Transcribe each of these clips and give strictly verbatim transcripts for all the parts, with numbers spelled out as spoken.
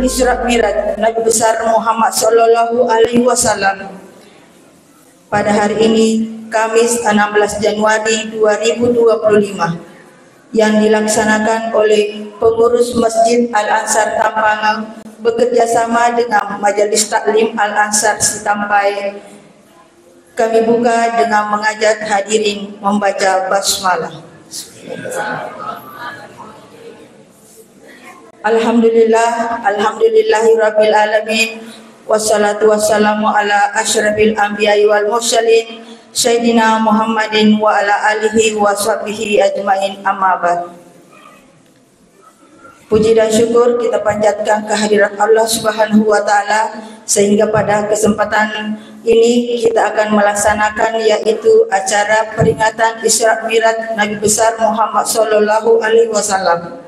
Isra Miraj Nabi Besar Muhammad Sallallahu Alaihi Wasallam pada hari ini, Kamis, enam belas Januari dua ribu dua puluh lima, yang dilaksanakan oleh Pengurus Masjid Al Ansar Tampangang bekerja sama dengan Majelis Taklim Al Ansar Sitampai. Kami buka dengan mengajak hadirin membaca basmalah. Alhamdulillah, alhamdulillahirabbil alamin. Wassalatu wassalamu ala asyrafil anbiya'i wal mursalin, Sayyidina Muhammadin wa ala alihi wa sahbihi ajmain, amma ba'd. Puji dan syukur kita panjatkan kehadirat Allah Subhanahu wa Ta'ala, sehingga pada kesempatan ini kita akan melaksanakan, yaitu acara peringatan Isra Miraj Nabi Besar Muhammad Sallallahu Alaihi Wasallam.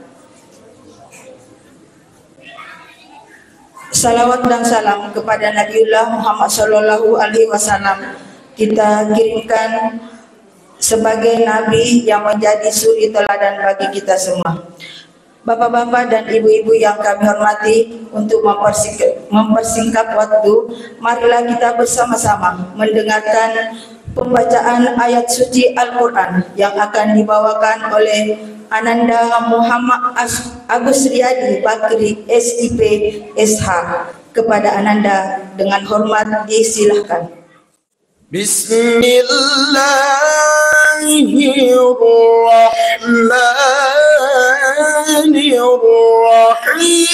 Salawat dan salam kepada Nabiullah Muhammad Sallallahu Alaihi Wasallam kita kirimkan sebagai nabi yang menjadi suri teladan bagi kita semua. Bapak-bapak dan ibu-ibu yang kami hormati, untuk mempersingkat, mempersingkat waktu, marilah kita bersama-sama mendengarkan pembacaan ayat suci Al-Quran yang akan dibawakan oleh Ananda Muhammad As- Agus Riyadi Bakri, S I P, S H. Kepada Ananda dengan hormat disilahkan. بسم الله الرحمن الرحيم.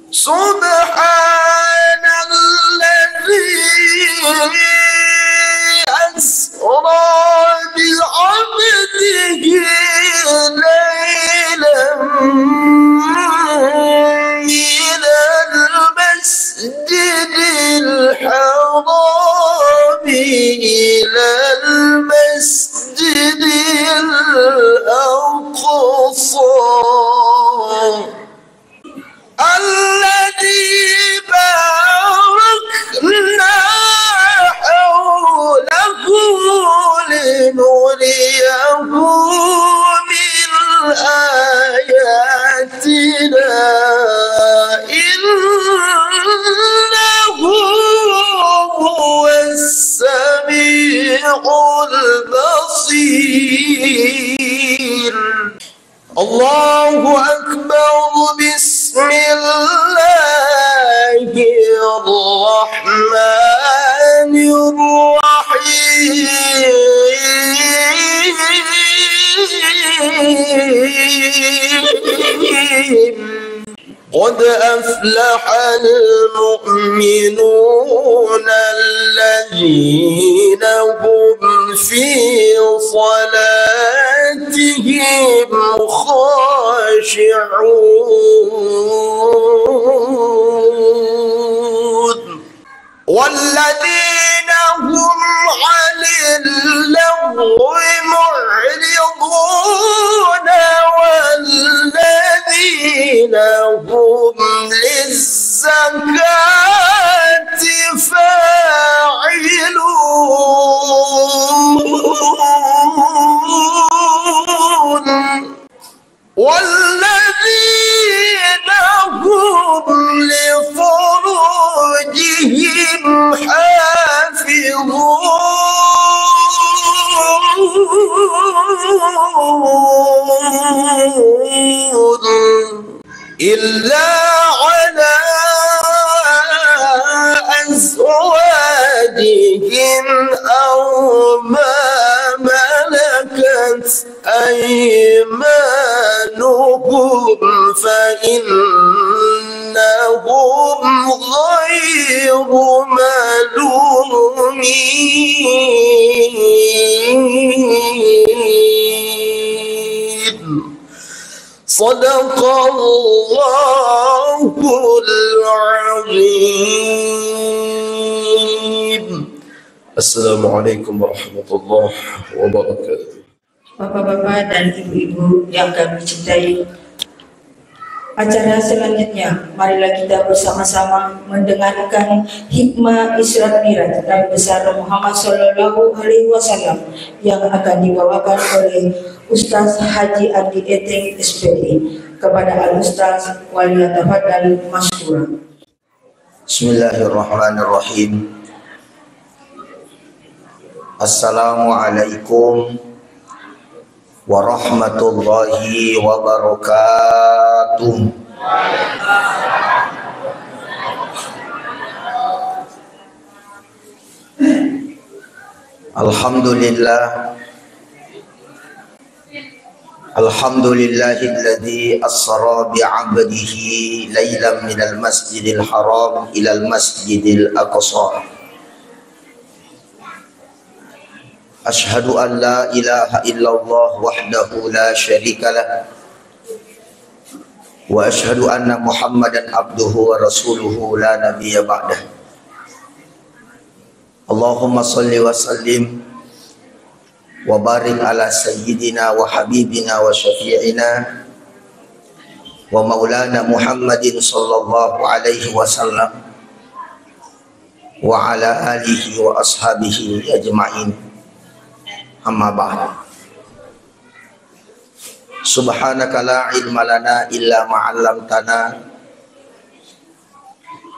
سبحان الذي أسرى بعبده ليلا من المسجد الحرام إلى المسجد الأقصى الذي باركنا حوله لنريه من آياتنا إنه هو السميع البصير. الله أكبر. بسم الله الرحمن الرحيم. قد أفلح المؤمنون الذين هم في صلاتهم خاشعون. والذين هم عن اللغو معرضون والذين هم للزكاة فاعلون. والذين هم لفروجهم حافظون. إلا على أزواجهم أو ما ملكت أيمانهم فإنهم غير ملومين. صدق الله العظيم. السلام عليكم ورحمة الله وبركاته. Bapak-bapak dan ibu-ibu yang kami cintai, Acara selanjutnya, marilah kita bersama-sama mendengarkan hikmah Isra Mi'raj Nabi besar Muhammad sallallahu alaihi wasallam yang akan dibawakan oleh Ustaz Haji Andi Eteng, S P D. Kepada Al Ustaz, waliyatafadal masykuran. Bismillahirrahmanirrahim. Assalamualaikum warahmatullahi wabarakatuh. Alhamdulillah. Alhamdulillahilladzi asra bi'abdihi lailan minal masjidil haram ilal masjidil aqsa. Asyhadu an la ilaha illallah wahdahu la syarikalah. Wa asyhadu anna Muhammadan abduhu wa rasuluhu la nabiyya ba'dah. Allahumma salli wa sallim wa barik ala sayyidina wa habibina wa syafi'ina wa maulana Muhammadin sallallahu alaihi wasallam wa ala alihi wa ashabihi ajma'in. Amma ba'd. Subhanaka la ilma lana illa ma 'allamtana,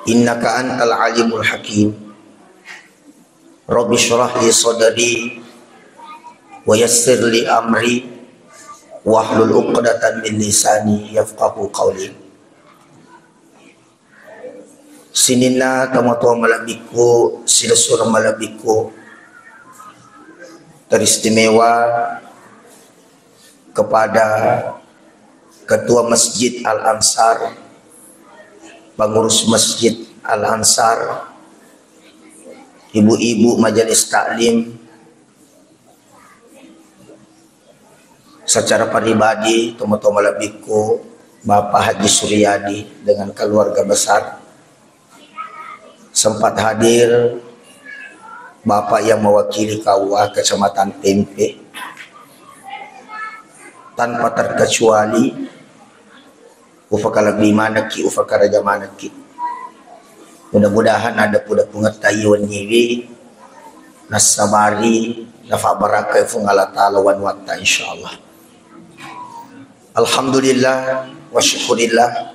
innaka antal alimul hakim. Rabbi shrah li sadri wa yassir li amri wahlul 'uqdatan min lisani yafqahu qawli. Sininna tomatoa malebbikku, silessureng malebbikku, teristimewa kepada Ketua Masjid Al Ansar, pengurus Masjid Al Ansar, ibu-ibu majelis taklim, secara pribadi, tomatoa malebbikku, Bapak Haji Suryadi dengan keluarga besar, sempat hadir Bapak yang mewakili K U A Kecamatan Tempe, tanpa terkecuali ufakalebbi manekki, ufakaraja manekki. Mudah-mudahan ada puda pungetta iya wenniwi nassabari nafabarakai Fuang Allah Ta'ala wanuatta, insyaallah. Alhamdulillah wa syukurillah.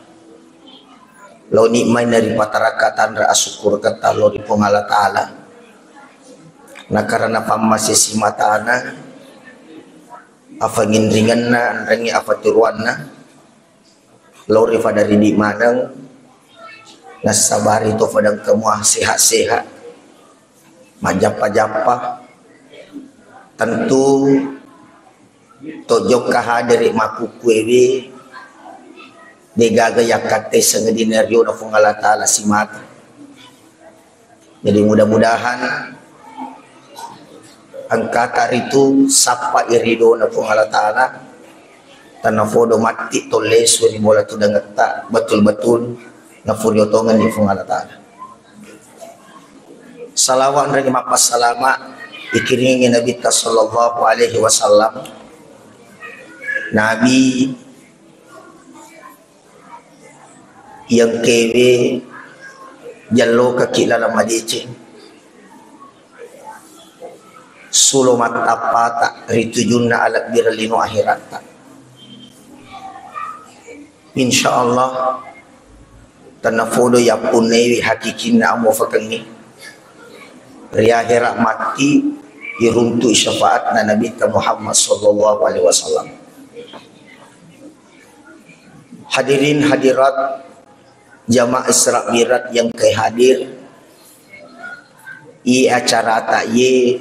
Lao nikmai naripatarakka tanra asukkuruketta lao ri Fuang Allah Ta'ala. Nakarana pammasesi matana, afanginringenna, anrengngi afaturuanna, lao ri fada ridi maneng, nassabari to fadang kemua sehat-sehat, majappa-jappa. Tentu to jokka hadere makkukkuewe, degaga yakkattesseng dina riona Fuang Allah Ta'ala simata. Jadi mudah-mudahan engkata ritu sappa iridona Fuang Allah Ta'ala, tanafodo matti tollesu ri bola tudangetta, betul-betul nafuriotongenni Fuang Allah Ta'ala. Salawat ri mappassalama ikiringi Nabitta sallallahu alaihi wasallam. Nabi yang kewe jallokaki laleng madeceng, sulo mattappata ri tujunna alebbireng lino akhiratta. Insyaallah, tennafodo yappunnaiwi hakikinna amofakengngi. Ri akhera matti iruntu syafaatna Nabitta Muhammad sallallahu alaihi wasallam. Hadirin hadirat jamaah Isra Mi'raj yang ke hadir, i acarata ye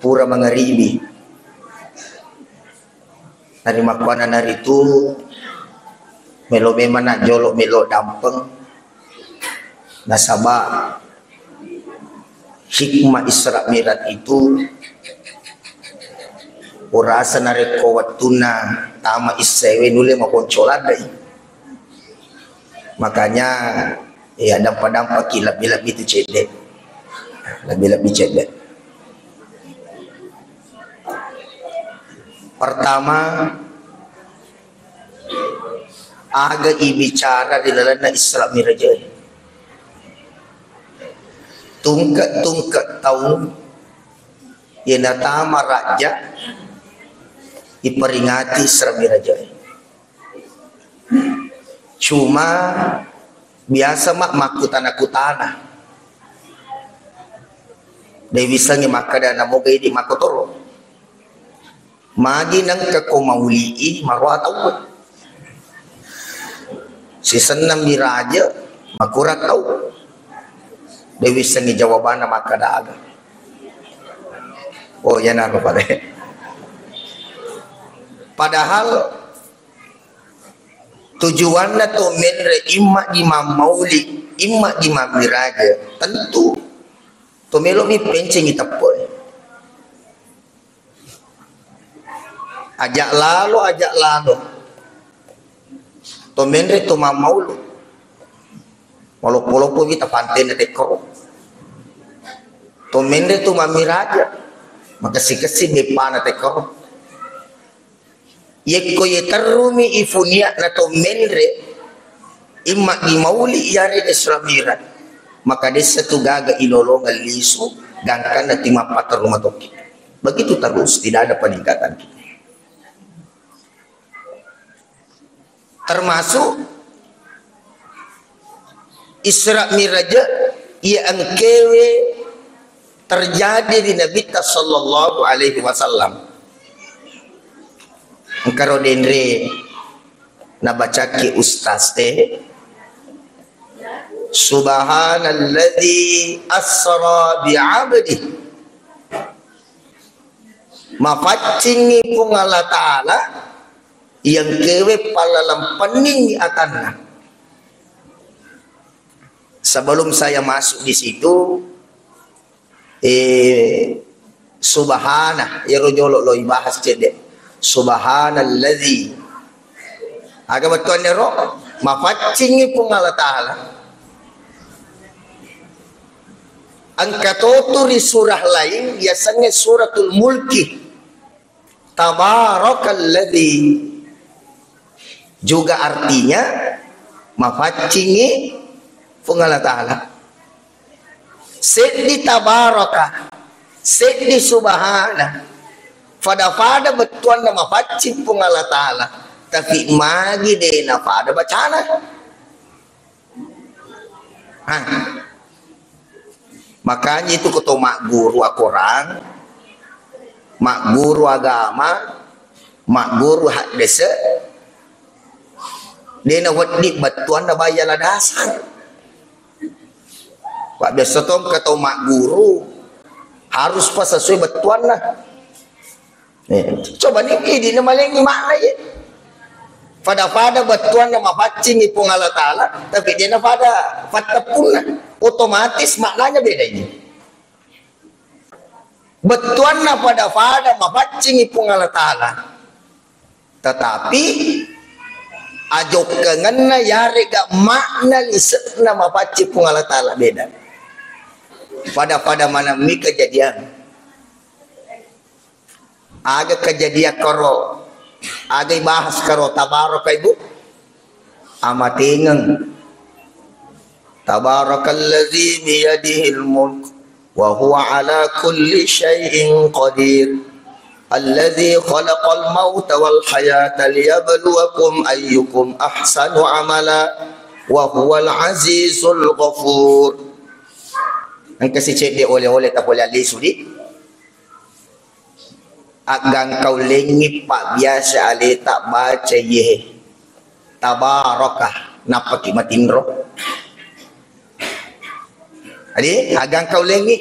pura mangaribi. Narimakkuana naritu melo memang najolo melo dampeng, nasaba hikmah Isra Mi'raj itu urasa narekko wettunna tama issewe nulle makonco laddai. Makanya ya dampa-dampaki lebbi-lebbi tu cedde, lebbi-lebbi cedde. Pertama, Aga ibicara ri lalenna Isra Miraj e. Tungke-tungke taung iya natama rajja iperingati Isra Miraj e. Cuma biasa ma makkutana-kutana. De wissengngi makkeda namoga idi makkotoro. Magi nengka ko mauli'i maroa tauwe. Sisenna miraja makurang tau. De wissengngi jawabanna makkeda aga. Oh, iyanaro pale. Padahal tujuanna to menre imma di mammauli, imma di mammiraja. Tentu to melo'mi pencengi teppoe. Ajak lalo, ajak lalo. To menre to mammaulu. Maloppo-loppo wi tapantena tekkoro. To menre to mammiraja. Makessi-kessi beppana tekkoro. Yekko ye terrumi ifunia'na to menre, imma di mauli iyarega Isra Miraj, maka dessa tu gaga ilolongeng lisu, gangkanna timappaterru matokki. Begitu terus, tidak ada peningkatan. Termasuk Isra Miraj iya engkewe terjadi di Nabitta sallallahu alaihi wasallam. Engkaro denre nabacakki ustaz te, "Subhanalladzi asra bi abdi." Mafaccingi Puang Allah Ta'ala yang kewe pallalang penningi atanna. Sebelum saya masuk di situ, eh, subhana, iyaro jolo lo ibahas cedde. Subhanalladzi. Aga bettuanna ro? Mafaccingi Puang Allah Ta'ala. Engka totu ri surah lain, yasengnge Suratul Mulki. Tabarakalladzi. Juga artinya mafaccingi Puang Allah Ta'ala. Seddi tabaraka, seddi subhana. Fada-fada bettuanna mafaccing Puang Allah Ta'ala. Tapi magi de nafada bacana. Hah. Makanya itu keto magguru akorang, magguru agama, magguru haddese, dena wedding bettuanna bayala dasar. Pak biasa tong keto magguru harus pas sesuai bettuanna. Eh, coba ni, idi na malengi makna ye. Fada-fada bettuanna mafaccingi Puang Allah Ta'ala, tapi de nafada fatteppunna. Otomatis maknanya beda ini. Bettuanna fada-fada mafaccingi Puang Allah Ta'ala. Tetapi ajokkengenna yarega makna lisekna mafaccing Puang Allah Ta'ala beda. Fada-fada manammi kejadian. Aga kejadian karo, aga ibahas karo tabaraka ibu? Amatengeng. Tabarakalladzi biyadihil mulk wa huwa ala kulli syai'in qadir. Alladzi khalaqal mauta wal hayata liyabluwakum ayyukum ahsanu amala wa huwal azizul ghafur. Engka si cedde oleh-oleh tapole alisu di. Aggangkaulengngi pabbiasa aleta baca iye. Tabaraka, nappaki matinro. Adi, aggangkaulengngi.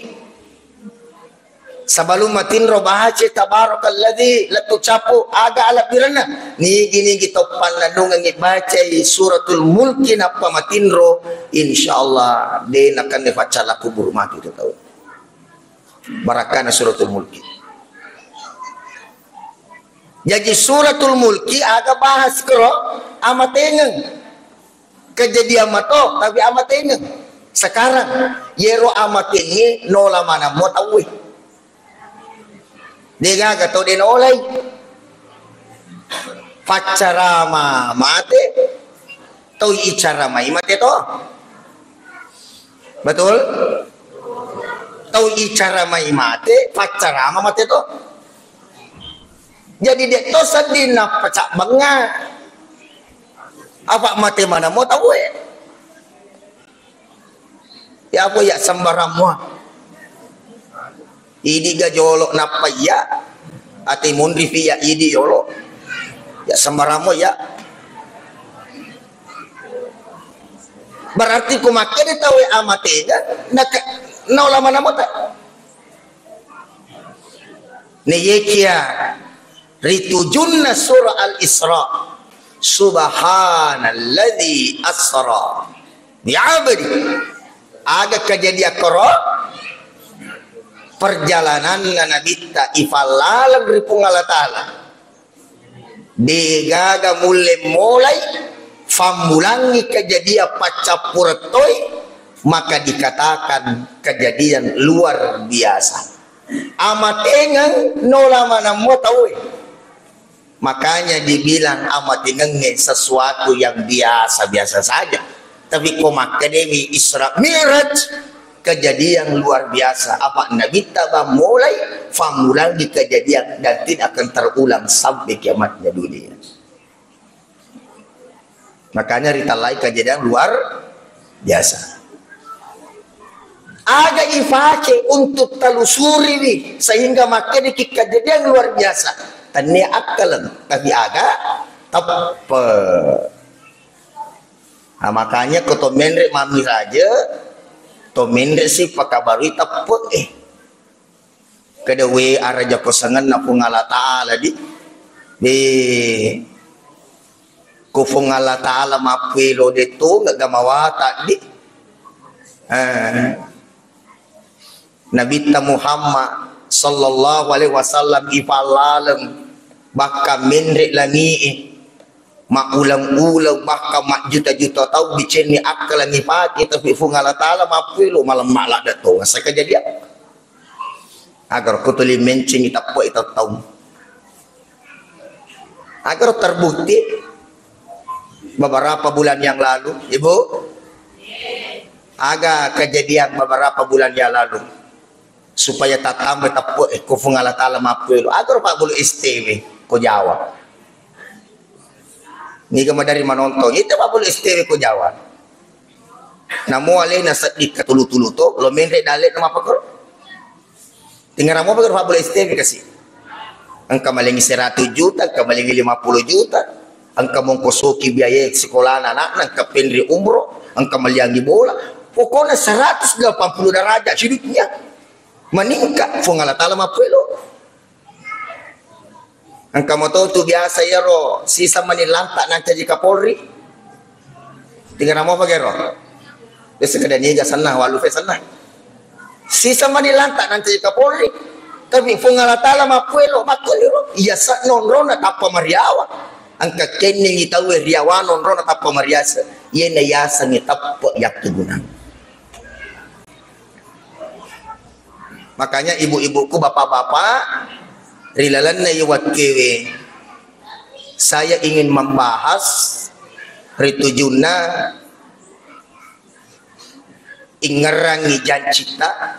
Sebelum matinro baca tabarakalladzi, lettu cappu, aga alebbirenna. Nigi-nigi toppanna nungengngi bacai Suratul Mulki nappa matinro, insyaallah de nakenna faccala kuburu matu itu tau. Barakkana Suratul Mulki. Jaji Suratul Mulki aga bahas kero amatengeng. Kejadian mato, tapi amatengeng. Sekarang, yero amatengnge nola manammo tauwe. Degaga tau de nolai. Faccarama mate, Tau icaramai mate to. Betul? Tau icaramai mate, paccarama mate to. Jadi de' to sedding nappa cabbengnga. Apa mate maneng mo tauwe. Ya apa ya sembarang mua. Idi ga jolo nappa iya. Ati munri fi ya idi jolo. Ya sembarang mua ya. Berarti ku makkeda tauwe amatenga, naka-, naola maneng mo ta. Neyekia ritujunna surah Al-Isra. Subhanalladzi asra bi'abdi. Aga kejadian koro perjalananna Nabitta ifallaleng ri Puang Allah Ta'ala. Degaga mulle molai fammulangi kejadian paccappureng toi, maka dikatakan kejadian luar biasa. Amatengeng nola maneng mo tauwe. Makanya dibilang amatengengnge sesuatu yang biasa-biasa saja. Tapi ko makkedemi Isra Mi'raj, kejadian luar biasa. Apa Nabitta bang mulai fammulangi kejadian dan tidak akan terulang sampai kiamatnya dunia. Makanya ritallai kejadian luar biasa. Aga ifake untuk telusuriwi sehingga makkedaki kejadian luar biasa. Tennia akkaleng, tapi aga teppe. Nah, makanya ko to menre mami raja, to menre si pakabarui teppe eh. Kada we araja ko sanganna Puang Allah Ta'ala di. Eh, ko Puang Allah Ta'ala mappuelo de to nggak gamawata di. Eh, Nabitta Muhammad sallallahu alaihi wasallam ifallaleng bakka menre langi e. Maulang-ulang, bahkan majjuta-juta tau bicenni akkalangi pake, tapi Puang Allah Ta'ala mappuelo malemma ladde to. Masa kejadian? Agar ko tuli mencengi tappoi tattau. Agar terbukti beberapa bulan yang lalu, Ibu, aga kejadian beberapa bulan yang lalu. Supaya tattamba teppe, eh, ko Puang Allah Ta'ala mappuelo. Agar Pak Bulu S T W ko Jawa. Niga madari manontong, itu Pak Bulu S T W ko Jawa. Namo alena seddi katulu-tulu to, lo menre dalle nama pakoro. Tinggal ramo pakoro Pak Bulu S T W kasi. Engka malengi seratus juta, engka malengi lima puluh juta, engka mongkosoki biaya sekolahna anakna, engka penri umroh, engka maliangi bola. Pokoknya seratus delapan puluh derajat hidupnya. Meningkat, Puang Allah Ta'ala mappuelo. Engka moto tu biasa iyaro sisa mani lanta nancaji Kapolri. Tinggal namo apa gero? Biasa kada niga senna, walu fe senna. Sisa mani lanta nancaji Kapolri. Tapi Puang Allah Ta'ala mappuelo, makko liro. Iya sa nonrona tappa mariawa. Engka kenningi tauwe riawa nonrona tappa mariasa. Iyena yasengi tappa yakkegunang. Makanya ibu-ibuku, bapak-bapak, ri lalenna iwakkewe, saya ingin membahas ritujunna ingngerangi jancita,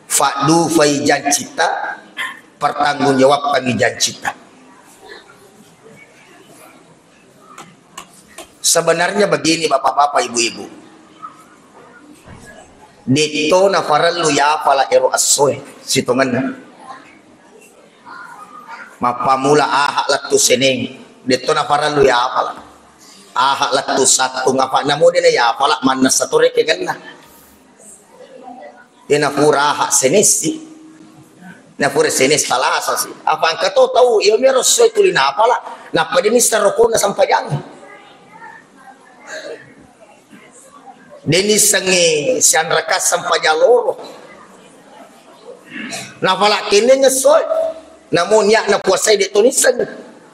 faddufai jancita, pertanggungjawabkangi jancita. Sebenarnya begini, bapak-bapak, ibu-ibu. Detto nafarellu yafala ero essoe sitongenna. Mappamula aha lettu Seneng, detto nafarellu yafala. Aha lettu Sattung, apa namo dena yafala, mannessa to rekkengenna. Iya nafura aha Senessi. Nafura Senes Salasa si. Apa engka to tau, iya mero soi tuli napala, nappa deni sarokona sampajang. Deni sangi sianraka sampajang loro. Napala kene ngesoi. Namo niat napuasai de to niseng.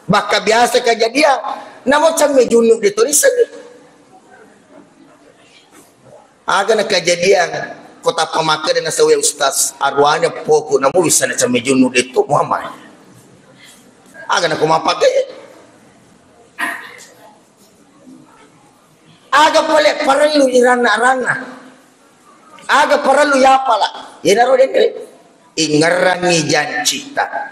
Bakka biasa kejadian. Namo camme junnu de to niseng. Aga na kejadian, ko tappa makkeda nasawe ustaz, aruanya poko namo bisa na camme junnu de to Muhammad. Aga na ko mappake. Aga pole parellu iranna-ranna? Aga parellu yapala? Yenaro denre. Ingerrangi jancita.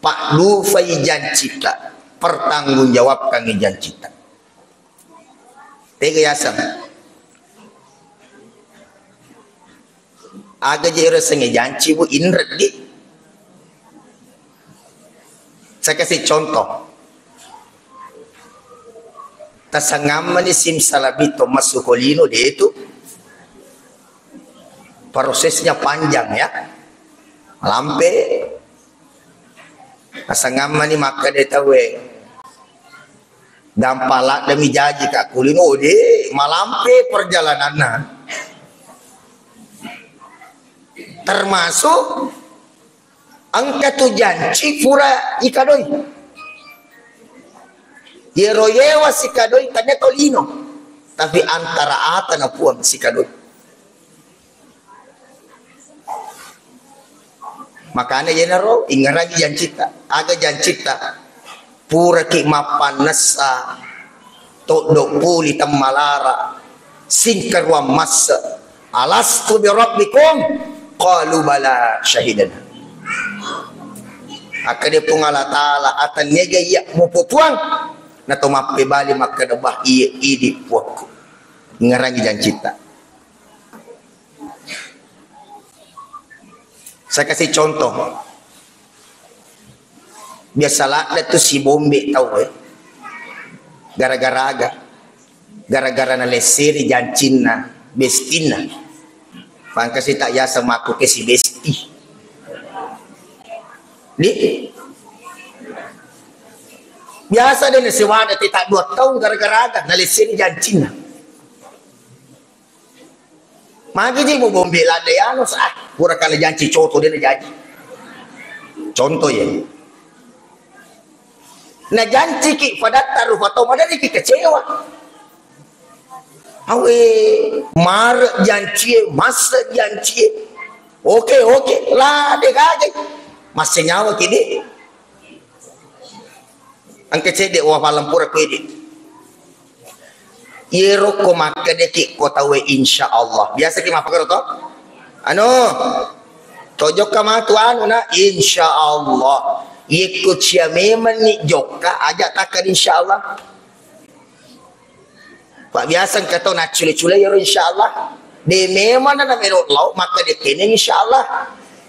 Paddufai jancita. Pertanggungjawabkangi jancita. Tega yaseng. Aga je ero sengnge janci, Bu, inreddi. Saya kasih contoh. Tasangammani simsalabito massukolino de tu. Prosesnya panjang ya. Lampe. Tasangammani makkeda tauwe. Gampang laddemi jaji ka kulino de, malampe perjalananna. Termasuk engka tu janci pura ikadoi. Yero yewa sikadoi tania tolino. Tapi antara ata na puang sikadoi. Makanya yenaro ingerangi jancita. Aga jancita? Puraki mappannessa toddo puli temmalara singkaruang masse. Alastu bi rabbikum? Qalu bala syahidana. Akkeda Puang Allah Ta'ala, atennega iya mupopuang? Nato mappebali makkeda, bah, iye idi puakku. Ingerangi jancita. Saya kasih contoh. Biasa ladde tu sibombe tau, eh. Gara-gara aga? Gara-gara nalesseri jancinna bestinna. Pangkasi tak yasa makku ke si besti. Di biasa deh nasewada teta dua tahun gara-gara aga nalesseri jancinna. Magi ji mu bombe ladde anu sa, pura kale janci coto de najaji. Contoh ya. Najanciki padatta rupa tau, maderiki kecewa. Awe, mare jancie, masse jancie. Oke, oke, la de gagai. Masse nyawa kidi. Engka cedde wa pallampura ko idi. Yero ko makkedeki ko tauwe insya Allah. Biasa ki mappakaro to? Anu, tojokka matu anu na insya Allah. Yekko cia memang ni jokka aja takkan insya Allah. Pak biasa engka tau naccule-cule yero insya Allah. De memang na melo lao maka de kene insya Allah.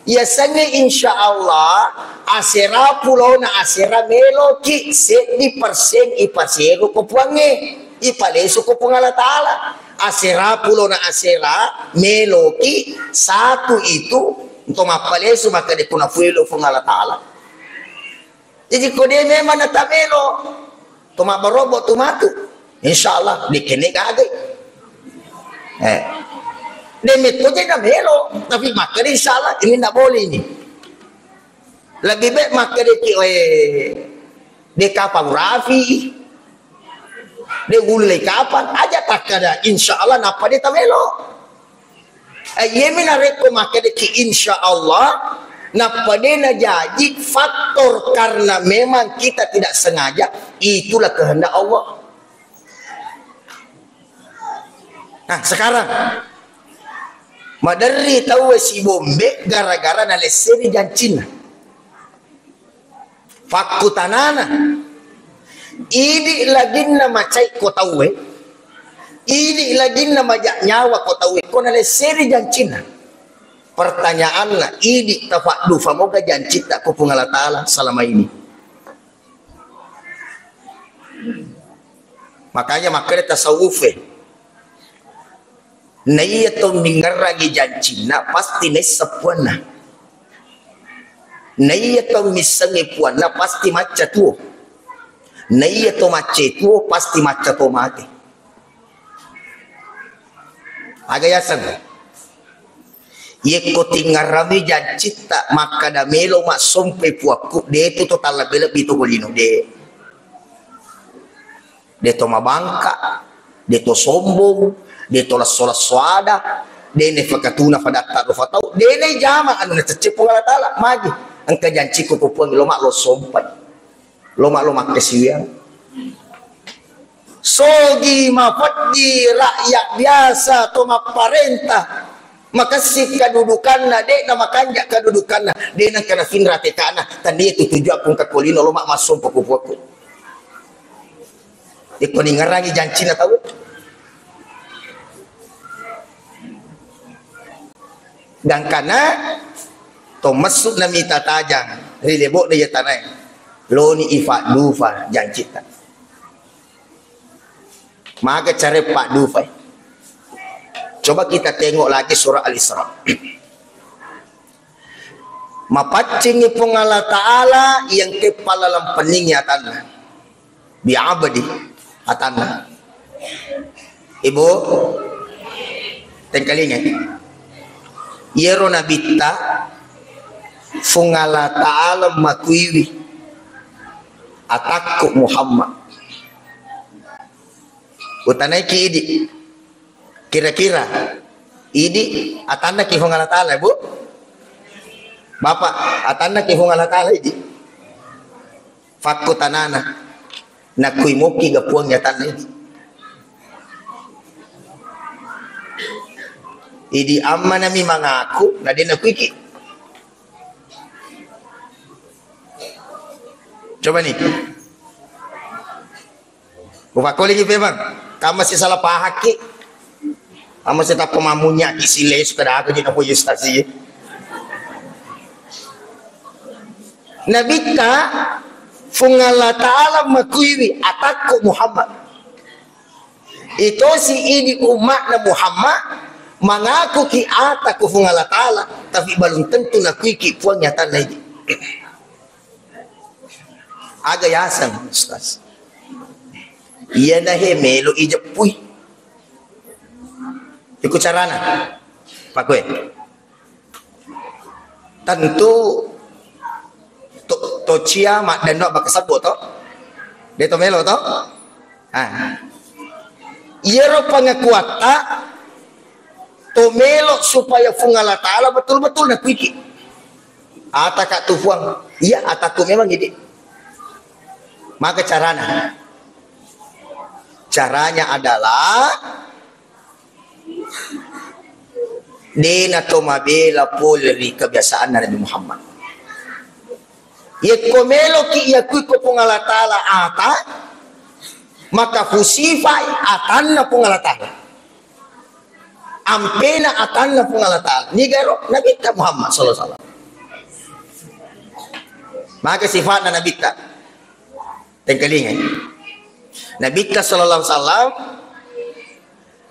Yasengnge insya Allah asera pulona asera meloki seddi persen ipasero ko puangnge, ipalesu ko Puang Allah Ta'ala. Asera pulona asera meloki satu itu untuk mappalesu maka de kuna fuelo Puang Allah Ta'ala. Jadi ko de memang natamelo, to mabbarobo tu matu. Insya Allah, de kene gagai. Eh. De metto je namelo, tapi makkeda insya Allah ini ndak boleh ini. Lebih baik makkeda ki, eh, de kapang rafi, de gulai kapang, aja takkada insya Allah nappa de tamelo. Eh, iyemi narekko makkedaki insya Allah, nappa de najaji faktor karena memang kita tidak sengaja, itulah kehendak Allah. Nah, sekarang maderri tauwe sibombe gara-gara nalesseri jancinna. Fakkutanana, idi laginna macai ko tauwe, idi laginna maja nyawa ko tauwe, ko nalesseri jancinna. Pertanyaanna, idi tafaddufa moga jancitta ko Puang Allah Ta'ala selama ini? Makanya makkeda tasawufe, naiya to mingerrangi jancinna pasti naisseng puanna. Naiya to missengngi puanna pasti macca tuo. Naiya to macca tuo pasti macca to mate. Aga yaseng? Yekko tingngarrami jancitta makkada melo massompai puakku, detu to tallebbi-lebbi to golino, de. De to mabangka, de to sombong, de to lesso-lesso ada, de ne fakatuna fadatta rufa tau, de ne jama anu nacecce Puang Allah Ta'ala, magi engka jancikku ko Puang lo mak lo sompai. Loma-loma kasiwiang. Sogi mafat di rakyat biasa to mapparenta, makessing kadudukanna, de' na makanja' kadudukanna, de' nengka nafinra tekana, tania tu tuju akung kakolino lo mak massompo kupuakku. Iko ningerangi jancina tau. Gangkana to messu namita tajang ri lebo'na iya tanae, loni ifaddufa jancita. Maga care paddufai. Coba kita tengok lagi surah Al-Isra. Mapaccingi Puang Allah Ta'ala yang kepala lampeningi atanna. Biabadi atanna. Ibu, tengkalinga. Iyaro nabitta Puang Allah Ta'ala makuiwi atakku Muhammad. Utanaiki idi. Kira-kira idi atanna ki Puang Allah Ta'ala, Bu? Bapak, atanna ki Puang Allah Ta'ala idi? Fakko tanana. Nakui moki ga Puang atanna idi. Idi ammanami mangaku, na de nakuiki. Coba nih. Upakkolingi pemang, kamma si salah pahakki. Kamma si tappa mamunyaki si lesu kada aku jadi napoji ustaz si. Nabitta Puang Allah Ta'ala makuiwi atakku Muhammad. Itosi idi umma'na Muhammad mangaku ki atakku Puang Allah Ta'ala, tapi belum tentu nakuiki Puang nyatana idi. Aga yaseng, Ustaz? Iyana he melo ijeppui. Iku carana. Pakue. Tentu to, tocia maddanno bakka sebbo to. De to melo to. Ah. Iyaro pengakuatta to melo supaya Puang Allah Ta'ala betul-betul nakuiki. Ataka tu Puang, iya atakku memang idi. Maka carana. Caranya adalah de na to mabela pole ri kebiasaanna Nabi Muhammad. Yekko meloki yakui ko Puang Allah Ta'ala ata, maka fusifai atanna Puang Allah Ta'ala. Ampena atanna Puang Allah Ta'ala. Nigaro Nabitta Muhammad sallallahu alaihi wasallam. Maka sifatna Nabitta. Tengkalingai. Nabitta sallallahu alaihi wasallam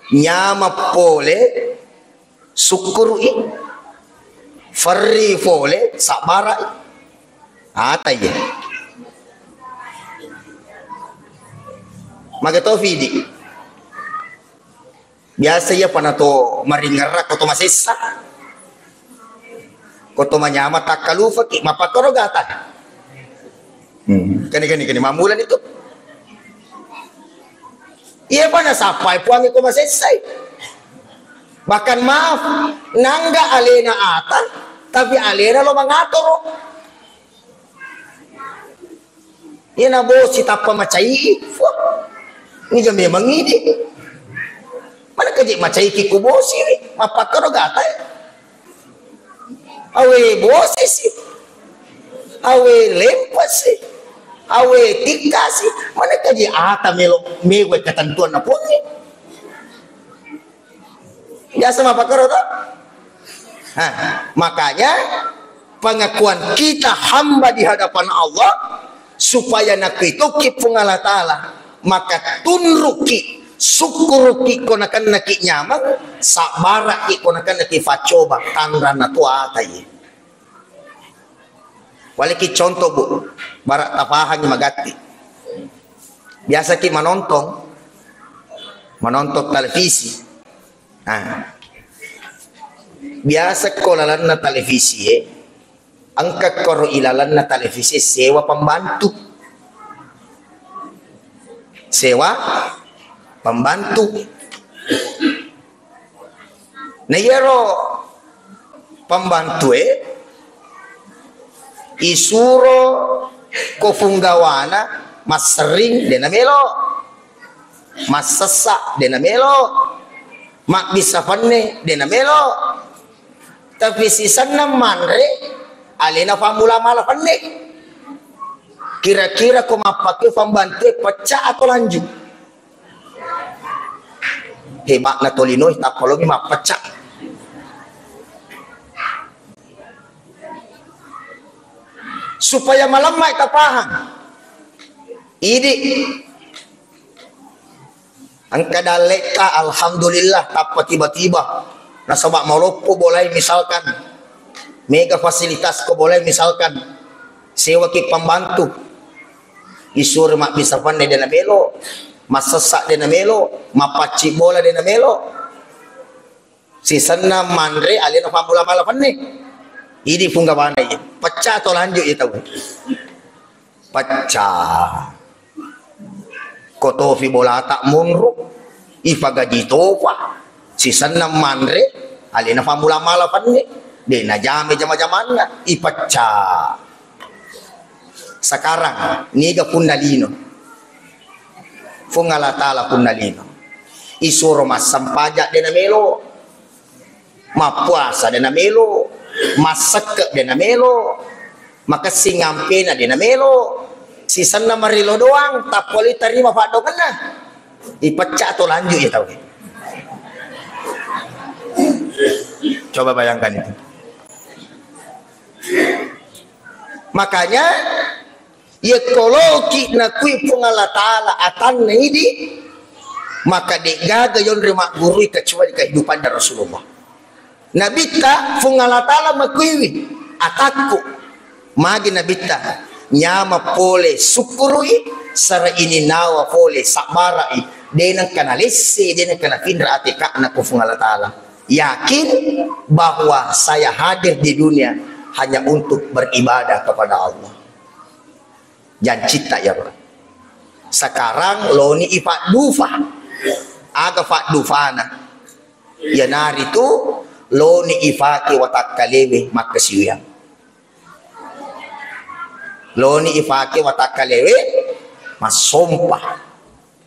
nyama pole sukkuru'i, ferri pole sabbara'i. Ata iya. Maga tofi idi. Biasa iya panato maringerra ko to masessa. Ko to manyama takkalufaki, mapakkoro gata. Hmm. Kani, kani, kani, mammulani tu. Iya pa nasappai Puangnge ko masessai. Bahkan maaf, nangga alena ata, tapi alena lo mangatoro. Iya na bosi tappa macai. Wah, nija memang idi. Mana kaji macaiki ku bosi, mapakkoro gata. Awe bosisi, awe lempasi, awe tikkasi, mana kaji ata melo mewe ketentuan na Puangnge. Biasa mapakkoro to? Nah, makanya pengakuan kita hamba di hadapan Allah supaya nakitoki Puang Allah Ta'ala, maka tunruki, sukkuruki ko nakennaki nyameng, sabbaraki ko nakennaki faccoba tanranna tuatai. Waliki contoh, Bu, bara tapahangi magatti. Biasaki manontong, manontong televisi. Nah, biasa ko lalenna televisi e, engka koro ilalenna televisi sewa pembantu. Sewa pembantu. Na iyaro pembantue isuro ko punggawana masserring de namelo. Massessa de namelo, mabbissa fenne de namelo. Tapi sisenna manre alena fammula mala fenne. Kira-kira ko mappake pambantue pecca atau lanjut? Hebatna tolinoe tappa lomi mappecca. Supaya malemma tapahang. Idi engka dalletta, alhamdulillah, tappa tiba-tiba. Nasaba maloppo bolai misalkan. Mega fasilitas ko bolai misalkan. Sewaki pembantu. Isuro mabbissa fenne de namelo, massessa de namelo, mappacci bola de namelo. Sisenna manre alena fammula mala fenne. Idi fungga bana iya. Pecca atau lanjut iya tau? Pecca. Ko tofi bolata monro, ifagaji tofa. Sisenna manre alena fammula mala fenne. De najame jama-jamanna, ipecca. Sekarang niga punna lino? Fuang Allah Ta'ala punna lino, isuro massempajang de namelo, mappuasa de namelo, massekke de namelo, makessing ampena de namelo, sisenna marilo doang, tappa le tarima paddoangenna, ipecca atau lanjut iya tau? Coba bayangkan itu. Makanya, yekko loki nakui Puang Allah Ta'ala atanna idi, maka de'gaga yonri maggurui kecuali kehidupannya Rasulullah. Nabitta Puang Allah Ta'ala makuiwi atakku. Magi Nabitta nyama pole sukkurui, sara ini nawa pole sabbarai, deneng kana lesse, deneng kana pinra ateka'na ku Puang Allah Ta'ala. Yakin bahwa saya hadir di dunia hanya untuk beribadah kepada Allah. Jancitta iyaro. Sekarang loni ifaddufa. Aga faddufana? Iyanaritu loni ifake watakkalewe makkasiwiang. Loni ifake watakkalewe massompa.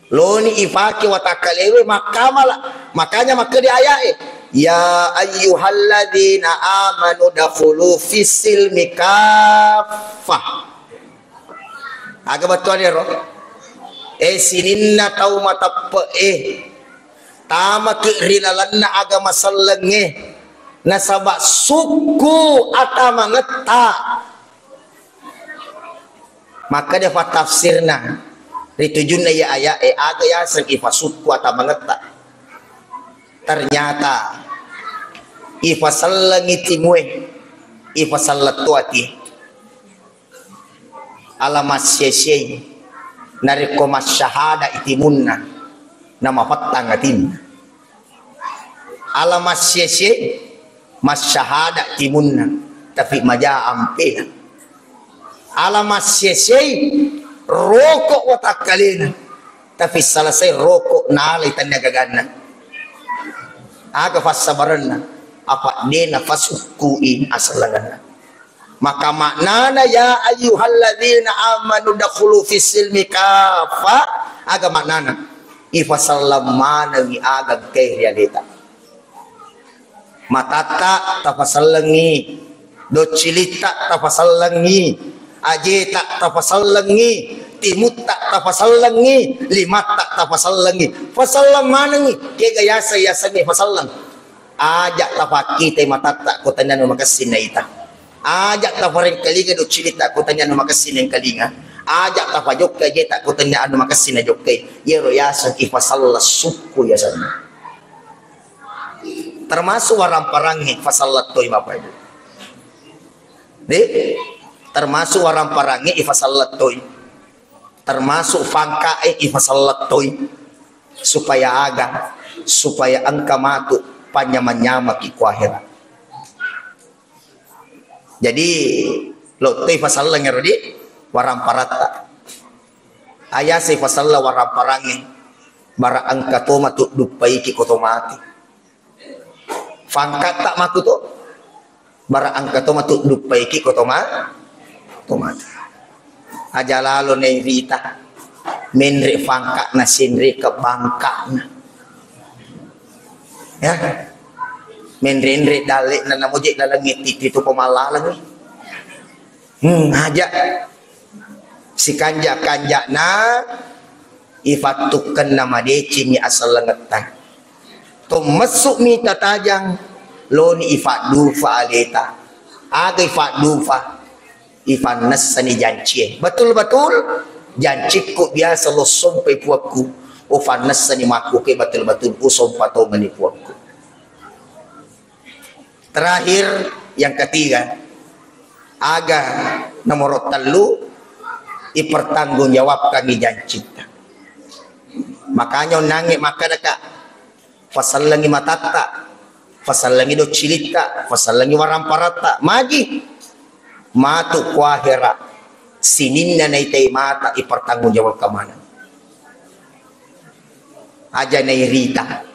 Loni ifake watakkalewe makkamala. Makanya makkeda aya'e, "Ya ayyuhalladzina amanu dakhulu fis silmi kaffah." Aga bettuanna ero? Eh, sininna tau mateppe'e, tamaki ri lalenna agama sellengnge, nasaba sukku atamangetta. Makkeda fattafsirna, ri tujunna iya aya'e, aga yaseng ifasukku atamangetta? Ternyata ifasellengi timue, ifaselleng to atie. Ala massiesei narekko masyahada i timunna, namapettang atinna. Ala massiesei masyahada timunna, tapi maja ampena. Ala massiesei roko watakkalena, tapi selesai roko nalai tannia gaganna. Aga fassabarenna? Apa dena fasukkui asellengenna. Maka maknana, "Ya ayyuhalladzina amanu dakhulu fis silmi kafa." Aga maknana? Ifaselleng manengi aga engkae ri aleta. Matatta tafasellengi, doccilitta tafasellengi, ajeta tafasellengi, timutta tafasellengi, limatta tafasellengi. Faselleng manengi, kega yaseng-yasengnge faselleng. Aja tafakkitai matatta ko tania anu makessing naita. Aja tafarengkalinga doccilitta ko tania anu makessing naengkalinga. Aja tafajokkai ajeta ko tania anu makessing najokkai. Iyaro yaseng ifaselleng sukku yasenna. Termasuk waramparangnge ifaselleng toi, Bapak Ibu. De, termasuk waramparangnge ifaselleng toi. Termasuk fangka'e ifaselleng toi. Supaya aga? Supaya engka matu panyamang-nyamaki ku akhirat. Jadi, lottoi faselleng ero di waramparatta. Ayase faselleng waramparangnge, bara engka to matu duppaiki ko to mati. Fangkatta matu to, bara engka to matu duppaiki ko to ma-, to mati. Aja lalo nairita. Menre fangka'na, senre ke bangka'na. Ya. Menre-enre dalle'na, namoje lalengnge titi tu ko mallalengngi. Hmm, aja. Sikanja-kanja'na ifattukkenna madecimi asellengetta. Tommessu'mi tatajang, loni ifaddufa aleta. Aga ifaddufa? Ifannessani jancie. Betul-betul jancikku biasa lossompai puakku. Ufannessani makkuke betul-betul usompa tongeni puakku. Terakhir, yang ketiga, aga nomor tellu, ipertanggungjawabkangi jancitta. Makanya onnangnge makkadaka, fasallengi matatta, fasallengi doccilitta, fasallengi waramparatta, magi matu ku ahera, sininna naitai mata ipertanggungjawabkan maneng. Aja nairita.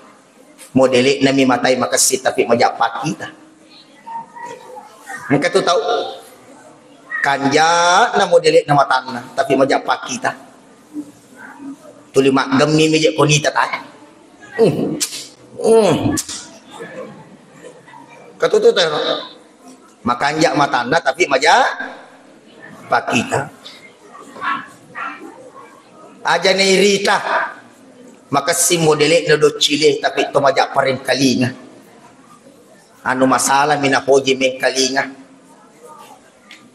Modele'nami matai makessing tapi maja pakkita. Engka tu tau kanja'na modele'na matanna tapi maja pakkita. Tuli maggemmi mi je konita tae. Hmm. Hmm. Katutu tero. Makanja matanna tapi maja pakkita. Aja nairita. Makessing modele'na doccile tapi to maja parengkalinga. Anu masalah mi napoji mengkalinga.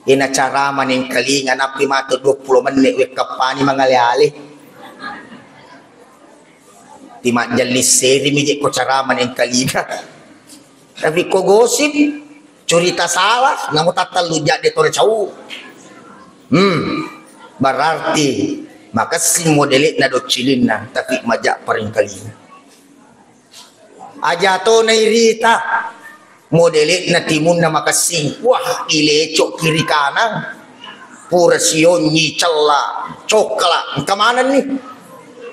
Ina carama nengkalinga nappi matu dua puluh menit wekkappani mangale-ale. Ti majjalli seri mi je ko carama nengkalinga. Tapi ko gosip, curita salah, namo tattallu jadde tore cau. Hmm, berarti makessing modele'na doccilinna, tapi maja parengkalinga. Aja to nairita modele'na timunna makessing, wah, ilecok kiri kanan, pura sionyi, cella, cokla, engka manenni.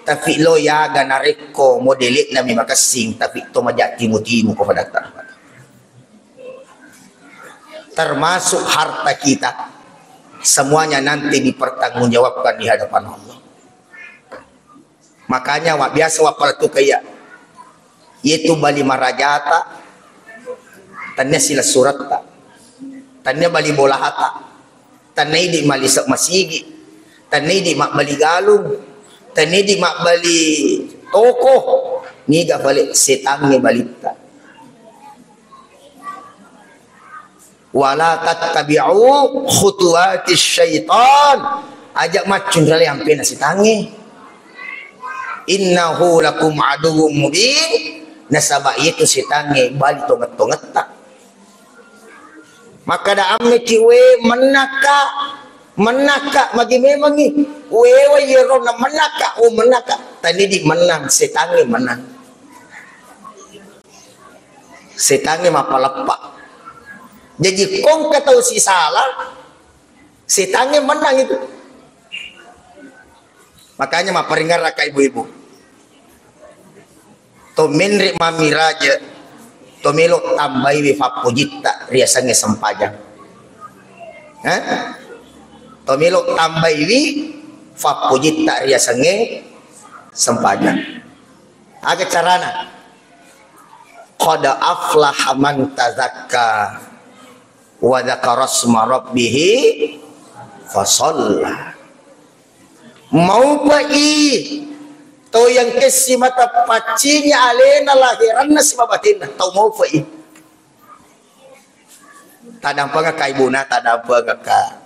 Tapi lo yaga narekko modele'na mi makessing, tapi to maja timu-timu ko padatta. Termasuk harta kita, semuanya nanti dipertanggungjawabkan di hadapan Allah. Makanya wa biasa wappalettuka iya. Yetu bali marajata, tannia silessuretta, tannia bali bolahata, tannia idi malise masigi, tannia idi mabbali galung, tannia idi mabbali toko, niga pale setangnge balitta. Wala tattabi'u khutuwati syaitan. Aja maccunrale ampena setangnge. Innahu lakum aduwwum mubin. Nasaba iyetu setangnge bali tongeng-tongetta. Makkada ammeki we mennakka, mennakka magi memangi. Wewa iyero na mennakka, oh mennakka. Tanidi mennang, setangnge mennang. Setangnge mappaleppa. Jaji kongka tau sisala, setangnge mennang itu. Makanya mapparingerraka ibu-ibu. To menre mami raja, to melo tambaiwi fappojitta riasengnge sempajang. Hah? To melo tambaiwi fappojitta riasengnge sempajang. Aga carana? Qad aflaha man tazakka wa dzakarasma rabbih fasalla. Maupai to yang kessi mata paccingi alena lahiranna sibawa batinna. Tau maupai. Tadampengekka ibuna, tadampengekka.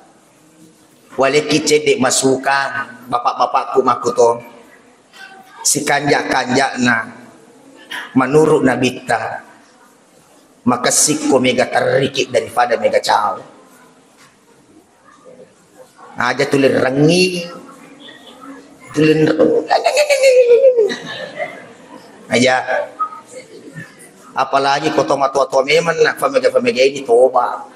Walekki cedde masuka, bapak-bapakku makkuto. Sikanja-kanjana menurut nabitta, makessikko mega terriki daripada mega cao. Aja tulirengngi, tulen-, aja. Apalagi ko to matua-tua memang na famega-famega ini toba.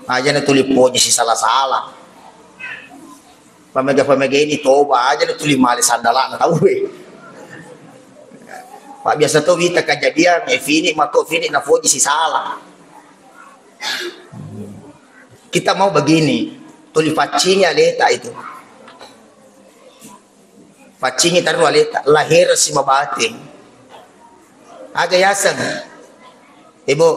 Aja na tuli poji sisala-sala. Famega-famega ini toba aja na tuli male sandalana tau e. Pak biasa to wita kejadian, eh, fini mako fini na poji sisala. Kita mau begini, tuli paccingi aleta itu. Paccingi terru aleta, lahir si mabateng. Aga yaseng? Ibu.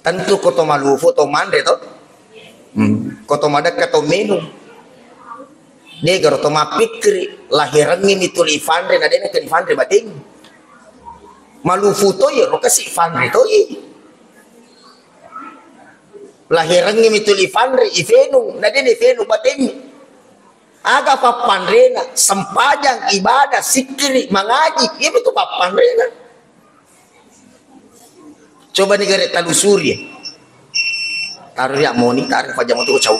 Tentu ko to malufu to manre to. Hmm. Ko to madekka to minung. Degaro to mappikkiri, lahirengngi mi tuli ifanre, na dena ke ifanre bateng. Malufu to yero kasi fanre to ye. Lahirengngi mi tuli fanre ifenung, na dena ifenung bateng. Aga pappanrena, sempajang, ibadah, sikkiri, mangaji, iya mitu pappanrena. Coba ni gare talusuri. Taruh ya moni, taruh pajama tu cau.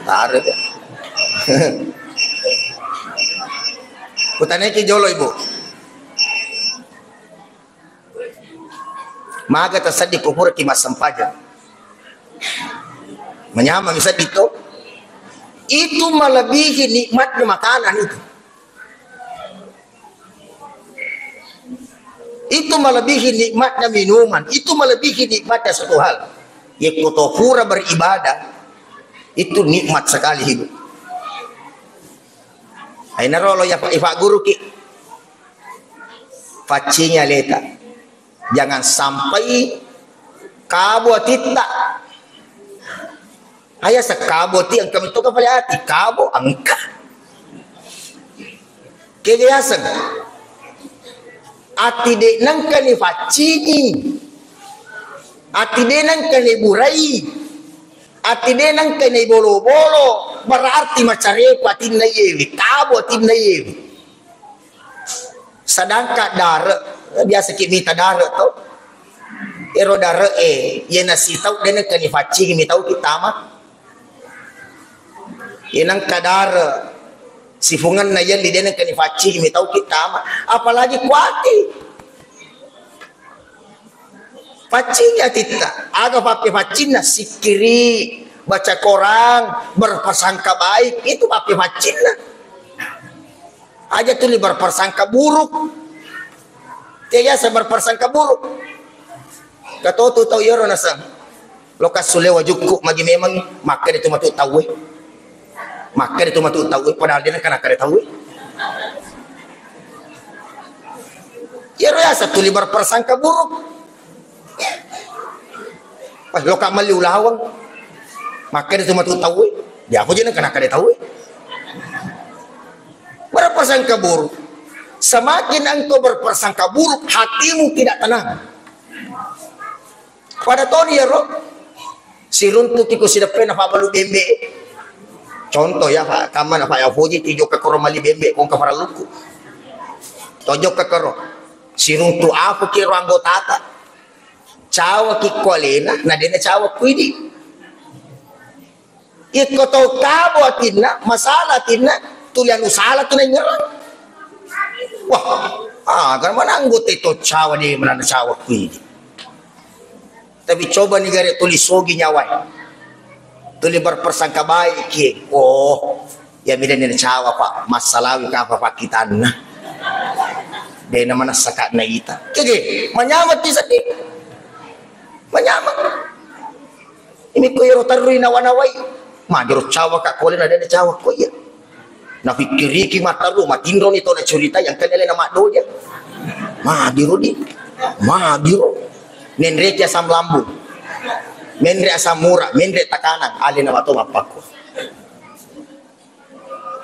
Taruh ya. Kutaneki jolo ibu. Maga tasedding ko puraki massempajang. Manyameng sedding to. Itu melebihi nikmatnya makanan itu. Itu melebihi nikmatnya minuman. Itu melebihi nikmatnya satu hal. Yekko to pura beribadah, itu nikmat sekali hidup. Ainaro lo ya Pak, Pak Guru ki. Paccingi aleta. Jangan sampai kabo atitta. Aya sekabo ati engka metto kapale ati, kabo engka. Kega yaseng? Ati de nengka ni faccingi. Ati de nengka ni burai. Ati de nengka ni bolo-bolo. Berarti macareku atinna yewe. Kabo atinna yewe. Sedangkan dare, biasa ki mita dare to. Ero dare e, yena sitau de nengka ni faccingi mitau ki tama. Yenengka dare, sifungenna yelli de nengka ni faccingi mitau ki tama. Apalagi kuati. Paccingi atitta, aga pappepaccinna? Sikkiri, baca Quran, berprasangka baik, itu pappepaccinna. Aja tuli berprasangka buruk. Tega sa berprasangka buruk. Katotu tau yero nasang. Lokassu lewa jukku magi memang makkeda tu matu tauwe. Makkeda tu matu tauwe, padahal de nengka nakkeda tauwe. Yero yasa tuli berprasangka buruk. Wah, loka melli ulaweng. Makkeda tu matu tauwe. Dia apa je nengka nakkeda tauwe. Berprasangka buruk. Semakin engkau berprasangka buruk, hatimu tidak tenang. Pada toni yero, siruntuki ko sideppena pabbalu bembe. Contoh ya, Pak, kamma na Pak ya puji, tijokka koro mali bembe, kongka paralluku. Tojokka koro. Siruntu apa kiro anggotata? Cawaki ko alena, na dena cawa ko idi. Iko tau kabo atinna, masalah atinna, tuli anu salah tu naingerang. Wah, ah, kan mana anggota itu cawa ni, mana cawa ko idi. Tapi coba ni gare tuli sogi nyawai. Tuli berprasangka baik ki. Oh, ya beda ni cawa, Pak. Massalawi kapa pakkitanna. Dena manassa ka naita. Kege, manyameng ti seddi. Manyameng. Ini ko ero terrui nawa-nawai. Madiro cawa ka kole na dena cawa ko iya. Nafikkiriki matteru, matinroni to nacuritai, engkani alena maddoja. Madiro di, madiro. Menreki asam lambung, menre asam urat, menre tekanan, alena mato mappakko.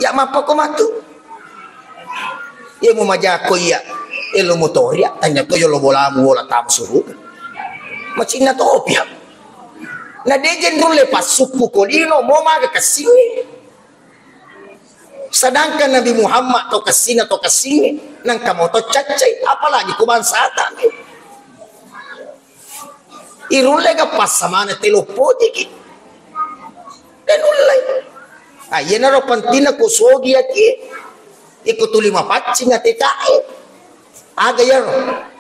Ya mappakko matu. Iya mu majako iya, elo motori ya, tanya to yolo bolamu bola tam suruga. Macinna topi ya. Na dejen rulle passukku ko lino, mo maga kessingi. Sedangkan Nabi Muhammad to kessina to kessingnge, nangka moto caccai, apalagi ku bangsa Adam. Irulle ga passamana telo pojiki. Dan ullai. Ah, iyanaro pentingna ku sogi ati. Iku tuli mapaccing ati tae. Aga iyaro?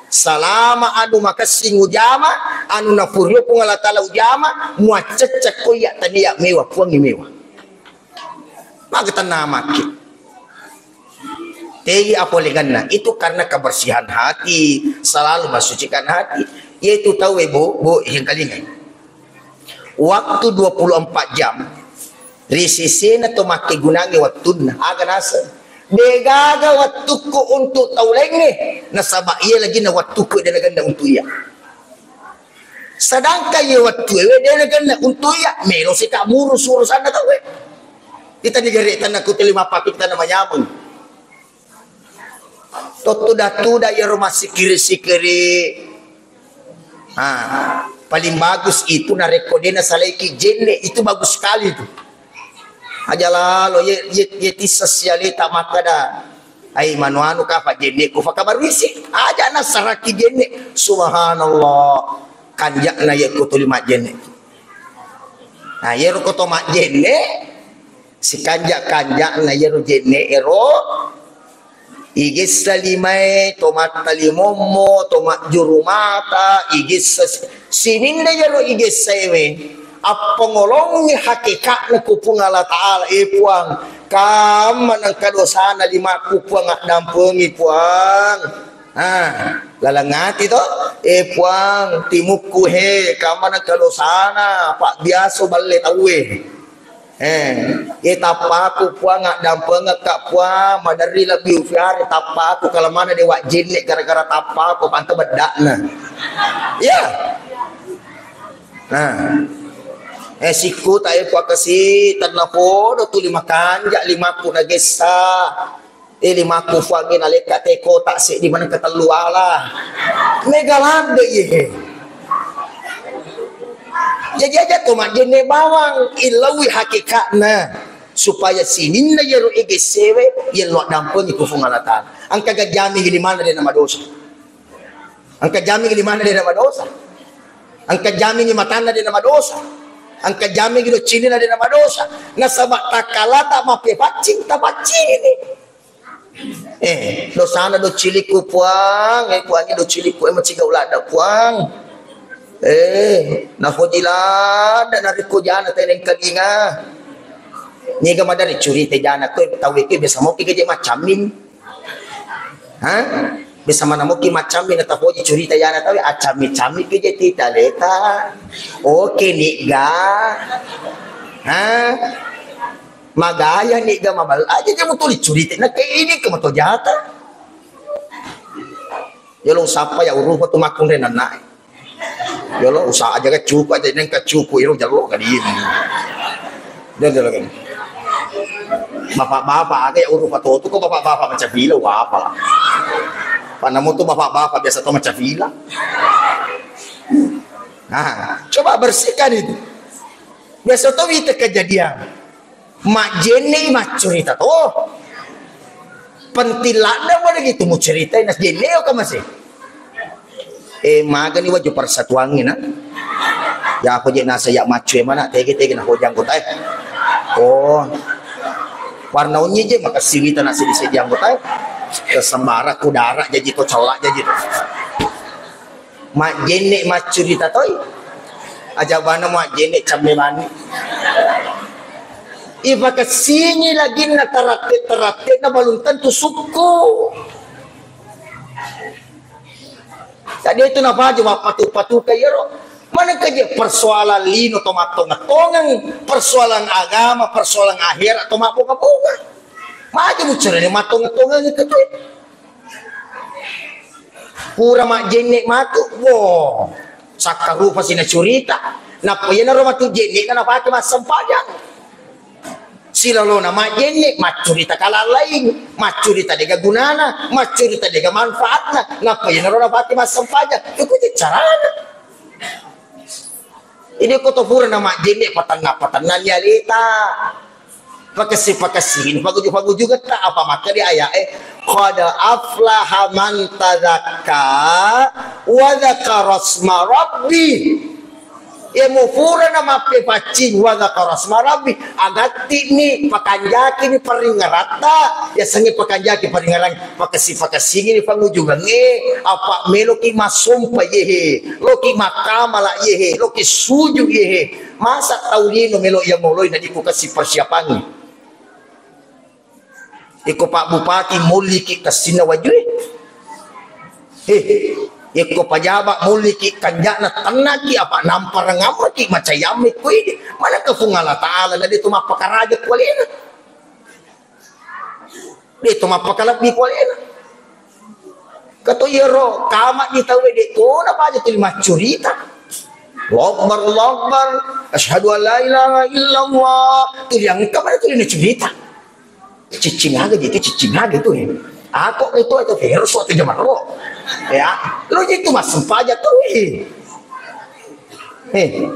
Salama anu makessing ujama, anu nafurio Puang Allah Taala ujama, muaccecce ko iya tania mewa, Puangnge mewa. Maga tennamaki. Tegi apolenganna, itu karena kebersihan hati, selalu mensucikan hati. Yaitu tau, Bu, Bu, yang kalingai. Waktu dua puluh empat jam, Ri sesena to makkegunangngi wettunna, aga naseng? Degaga wettukku untuk tau laingnge, nasaba iya lagi na wettukku de nagenna untuk iya. Sedangkan iya wettu ewe de nagenna untuk iya, melo sika murus urusanna tauwe. Kita digere tanna kuteli mappaku kita nama nyameng. Tottuda-tuda iyaro massikiri-sikiri. Ah, paling bagus itu narekko de nasalaiki jenne, itu bagus sekali itu. Aja lalo ye, ye, ye tissa sialeta makkada, "Ai manuanu ka fa jenne ku fakabaruisi." Aja nasaraki jenne. Subhanallah. Kanjakna ye ko tuli majjenne. Nah, yero ko to majjenne, sikanja-kanja'na iyaro jenne ero, igessa limae, to mattalimommo, to majjuru mata, igessa si-, sininna iyaro igessa ewe, appangolongngi hakeka'na ku Puang Allah Ta'ala, e Puang, kamma nengka dosana limakku Puang, addampengi Puang. Ah, laleng ati to, e Puang, timukku he, kamma nengka dosana, pabbiaso balle tauwe. Eh, ye tappaku Puang, addampengekka Puang, maderri lebbi ufiari tappaku, kalamana de wajjenne gara-gara tappaku, panta beddakna. Iya. Nah. Eh, sikku tae Puang kasi, tenna podo tuli makanja limakku nagessa. Eh, limakku Fuangnge nalekka te kota seddi maneng ketellu ala. Mega ladde iye. Jaji aja to majjenne bawang, illaui hakeka'na. Supaya sininna iyaro egessewe, yello addampengi ku Fuang Allah Ta'ala. Engka gajjami limanna de namadosa. Engka jamingi limanna de namadosa. Engka jamingi matanna de namadosa. Engka jamingi doccilina de namadosa. Nasaba takkalata mappepaccing, tapaccingini. Eh, dosana doccilikku Puang, eh Puangnge doccilikku, eh macigau ladda Puang. Eh, nafoji ladda narekko jana teneng kalinga. Niga madari curita jana ko tau eke biasa moki keje maccamin. Ha? Bisa mana mungkin macam ni natapoji curita yana tahu acami-cami keje tita leta. Oke niga. Ha? Magaya niga mabal aja kamu tulis curita. Nah kayak ini kamu tuh jata. Ya lo sapa ya urupa tuh makung renana. Yolo usaha aja ka cuku aja neng ka cuku iro jalo ka diem. Dia jalo kan. Bapak-bapak aga ya urus patoto ko bapak-bapak macam bila wapa lah. Panamu tu bapak-bapak biasa tu macam bila. Nah, coba bersihkan itu. Biasa tu itu kejadian. Majjenne maccurita to. Penting ladde pada gitu mucurita nas jenne ka masih. Eh, magani waju persatuangnge na. Ya apa je nasa ya maccu mana tege tege na hojang kota eh. Oh. Warna unyi je maka siwita nasi di sejang kota eh. Kesembara kudara jaji to celak jaji to. Majjenne maccurita toi. Aja bana majjenne camme mani. Ipakessingi laginna taratte-taratte na balum tentu sukku. Tadi itu nafaji mappatu-patu kayero. Mana kaje persoalan lino to mattongeng-tongeng, persoalan agama, persoalan akhirat to mabonga-bonga. Maja mucurene mattongeng-tongeng itu tuh. Pura majjenne matu, wo, sakkarupa si nacurita. Nappa iyanaro matu jenne na napake massempajang. Silalona majjenne maccurita kalalaing, maccurita dega gunana, maccurita dega manfaatna. Nappa iyanaro napake massempajang. Ikuti carana. Ini ko to pura na majjenne patenna-patenna ni aleta. Pakessi-pakessi ini paguju-pagujugetta apa maka di ayat eh qad aflaha man tazakka wa dzakara asma rabbi. Ya mu pura na mappe paccing wa dzakara asma rabbi agatti ni pakanjaki ni paringaratta ya sengi pakanjaki paringarang pakessi-pakessi ini pangujugangnge apa meloki massompa yehe. Loki makkamala yehe, loki suju yehe. Masa tau lino melo iya moloi na dikukasi persiapangi. Iko Pak Bupati mulliki kessinna wajue. Eh, Yekko pajaba mulliki kanjana tennaki apa namparang amraki macayammi ko idi. Mana ke Puang Allah Ta'ala na de tu mappakaraja kualena. De to mappakalebbi kualena. Kato iyaro kama di tauwe de to na paja tuli maccurita. Allahu Akbar, Allahu Akbar. Asyhadu an la ilaha illallah. Tuli engka mana tuli na curita. Ciccing aga gitu, ciccing aga itu ya. Ako itu itu virus waktu zaman ro. Ya, lo itu mas sempaja tuh. Eh.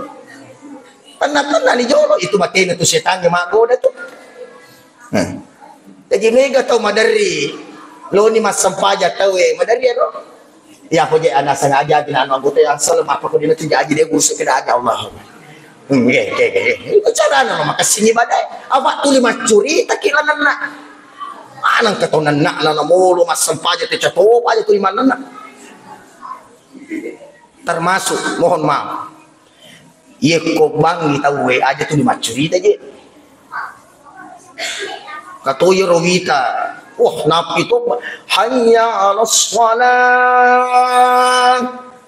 Tenna-tenna ni jolo itu matena tu setannya magoda tu. Nah. Jadi mega tau maderri. Loni massempaja tau e maderri ero. Ya ko je ana sengaja gina anu anggota yang salah apa ko dina tu jaji de guru sekeda aja Allah. Hmm, ye, ye, ye. Itu carana lo makasini badai. Apa tuli maccurita ki lananna. Manang ketonan nak nana mulu massempaja te cato aja tuli mananna. Termasuk mohon maaf. Yekko bangngi tauwe aja tu dimaccurita je. Katoi ro wita. Wah, napi to. Hayya 'alas shalah.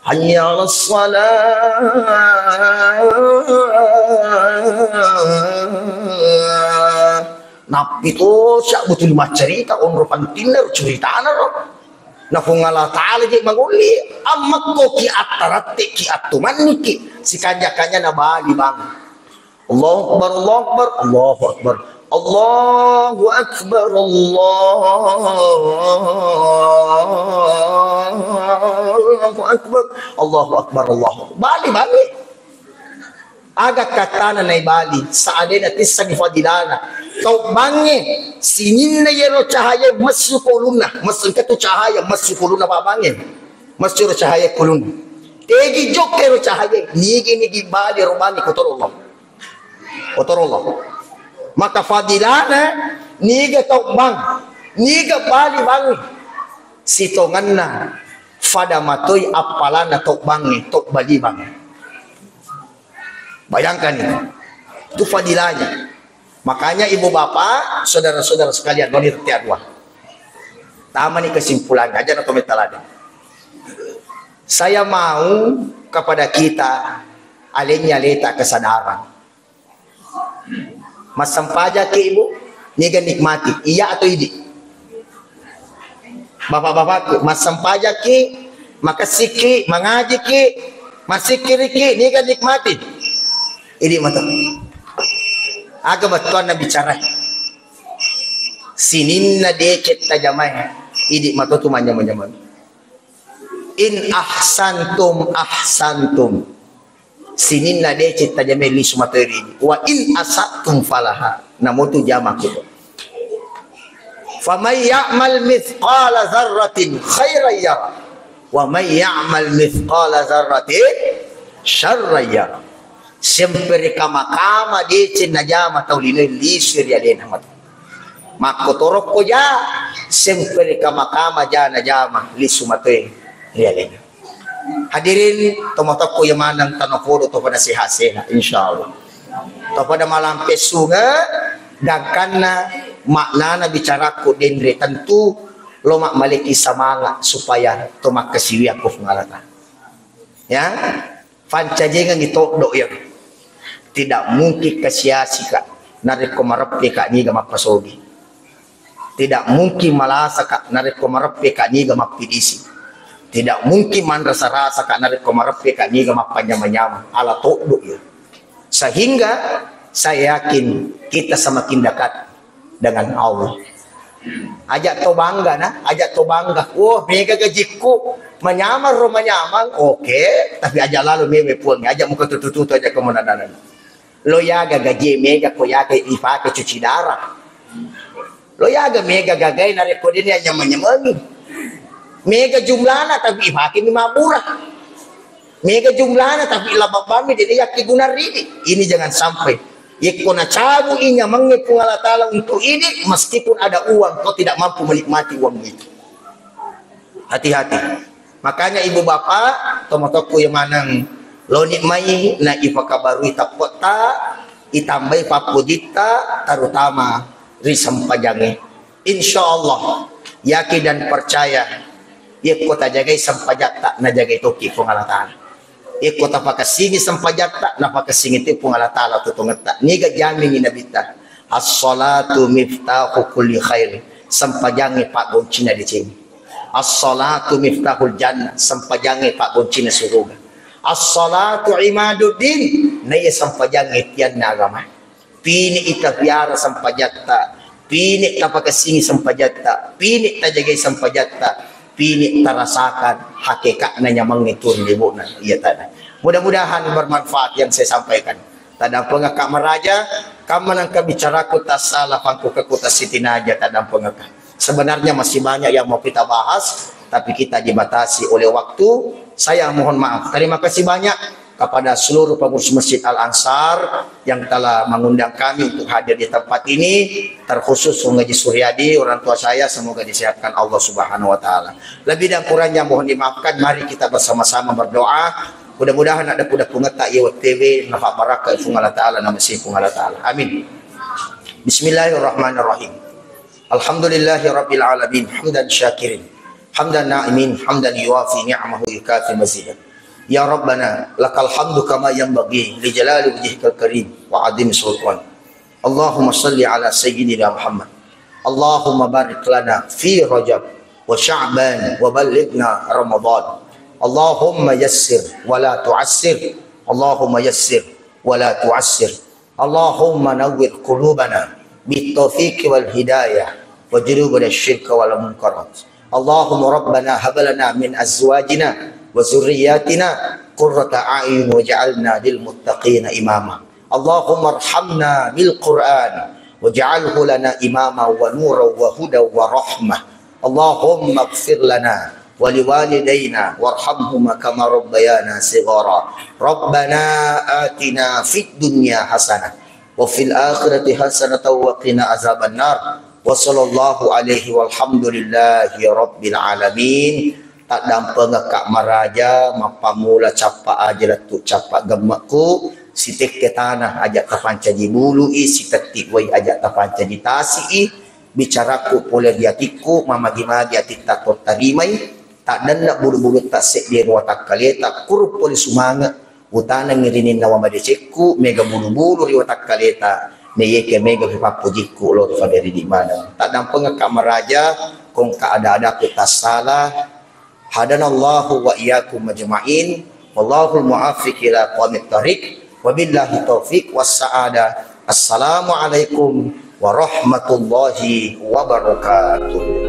Hayya 'alas shalah. Napi to sya betul maccarita onro pantinna ro curitana ro. Na Puang Allah Ta'ala je mangolli, ammekko ki attaratte ki attumanniki, sikanja-kanja na bali bang. Allahu Akbar, Allahu Akbar, Allahu Akbar. Allahu Akbar, Allahu Akbar, Allahu Akbar. Bali bang. Aga kattana naibali, seandainya tissengi fadilana. Tau bangnge, sininna yero cahaya messu ko ulunna, messu engka tu cahaya messu ko ulunna pa bangnge. Messu ro cahaya ko ulunna. Tegi jokke ro cahaya, nigi-nigi bali ro bangnge kotoro Allah. Kotoro Allah. Maka fadilana, niga tau bang, niga bali bangnge. Sitonganna, fada matoi appalana tau bangnge, tau bali bangnge. Bayangkan itu. Itu fadilahnya. Makanya ibu bapak, saudara-saudara sekalian, loni rete dua. Tamani kesimpulannya, aja na tometta ladde. Saya mau kepada kita, alenya leta kesadaran. Massempajaki ibu, niga nikmati, iya atau idi? Bapak-bapakku, massempajaki, makessiki, mangajiki, massikkiriki, niga nikmati? Idi mato. Aga bettuanna bicara. Sininna deceng tajamai, idi mato tu manyamang-nyamang. In ahsantum ahsantum. Sininna deceng tajamai lisu materi. Wa in asatum falaha. Namotu jamaku. Faman ya'mal mithqala dzarratin khairan yara. Wa man ya'mal mithqala dzarratin syarran yara. Semperi kama-kama deceng najama tau linoe lisu ri alena matu. Makkotorokko ja, semperi kama-kama ja najama lisu matoe ri alena. Hadirin, tomatoakku iya maneng tano podo to pada sehat-sehat, insyaallah. To pada malampe sunge, gangkanna maknana bicarakku denre tentu lo makmaleki semangat supaya to makkasiwiakko Puang Allah Ta'ala. Ya, pancajengengi toddo iya. Tidak mungkin kasiasika narekko mareppeka niga mappasogi. Tidak mungkin malasaka narekko mareppeka niga mappidisi. Tidak mungkin manrasa-rasaka narekko mareppeka niga mappanyama-nyama. Ala toddo iya. Sehingga saya yakin kita semakin dekat dengan Allah. Aja to bangga na, aja to bangga. Oh, mega gajikku, manyamang ro manyamang, oke, tapi aja lalo mewe puang, aja muka tutu-tutu aja kemenangan. Lo yaga gaji mega ko yaga ipake cuci darah. Lo yaga mega gagai narekko dene nyamang-nyamangi. Mega jumlana tapi ipake mi mabura. Mega jumlana tapi lababami dene yakki guna ridi. Ini jangan sampai. Yekko nacabu'i nyamangnge Puang Allah Ta'ala untuk ini, meskipun ada uang, kau tidak mampu menikmati uang itu. Hati-hati. Makanya ibu bapak, tomatoakku yang maneng, loni mai na ipakabarui tappetta, itambai pappujitta, terutama ri sempajangnge. Insya Allah, yakin dan percaya Yekko tajagai sempajatta, najagai tokki Puang Allah Ta'ala. Yekko tapakessingi sempajatta, napakessingi tu Puang Allah Ta'ala totongetta. Niga jamingi Nabitta? As-salatu miftahu kulli khair. Sempajangnge paggoncina deceng. As-salatu miftahul jannah. Sempajangnge paggoncina suruga. As-salatu imaduddin. Naiya sempajangnge tianna agama. Pini itapiara sempajatta, pini tapakessingi sempajatta, pini tajagai sempajatta, pini tarasakan hakekatna nyamangnge tu ri lebo'na iya tana. Mudah-mudahan bermanfaat yang saya sampaikan. Tadampengekka maraja, kamma nengka bicaraku tassala, pangkukekku tassitinaja, tadampengekka. Sebenarnya masih banyak yang mau kita bahas, tapi kita dibatasi oleh waktu. Saya mohon maaf. Terima kasih banyak kepada seluruh pengurus Masjid Al Ansar yang telah mengundang kami untuk hadir di tempat ini, terkhusus Ung Haji Suryadi, orang tua saya, semoga disehatkan Allah Subhanahu wa Ta'ala. Lebih dan kurangnya mohon dimaafkan, mari kita bersama-sama berdoa. Mudah-mudahan ada kuda pungeta iya W T W, nafak barakka Puang Allah Ta'ala, nama si Puang Allah Ta'ala. Amin. Bismillahirrahmanirrahim. Alhamdulillahi rabbil alamin, hamdan syakirin, hamdan na'imin, hamdan yuwafi ni'amahu yukafi mazidah. Ya Rabbana, lakal hamdu kama yanbaghi li jalali wajhikal karim wa azim sultan. Allahumma salli ala sayyidina Muhammad. Allahumma barik lana fi Rajab wa Sya'ban wa ballighna Ramadan. Allahumma yassir wa la tu'assir. Allahumma yassir wa la tu'assir. Allahumma nawwir qulubana bit taufiqi wal hidayah, wa junubana syirka wal munkarat. Allahumma rabbana hab lana min azwajina wa zurriyatina qurrata a'yun waj'alna lil muttaqina imama. Allahumma arhamna bil Qur'an waj'alhu lana imama wa nura wa huda wa rahmah. Allahumma ighfir lana wa liwalidaina warhamhuma kama rabbayana shighara. Rabbana atina fid dunya hasanah wa fil akhirati hasanatan wa qina azabannar. Wa sallallahu alaihi walhamdulillahi rabbil alamin. Taddampengekka maraja, mappammula cappa aja lettu cappa gemmekku, sitekke tanah aja tapancaji bului, sitetti wai aja tapancaji tasi'i, bicaraku pole ri atikku, mamagi-magi atitta to tarimai, taddenna bulu-bulutta seddi ri watakkaleta, kuru pole sumange, utanengngi rininna wa madecekku, mega bulu-bulu ri watakkaleta, neyeke mega ri pappojikku lo ri faderi di maneng. Taddampengekka maraja, kongka ada-adaku tassala, hadanallahu wa iyyakum ajma'in, wallahul muwaffiq ila aqwamit thariq, wabillahi taufiq was sa'adah. Assalamualaikum warahmatullahi wabarakatuh.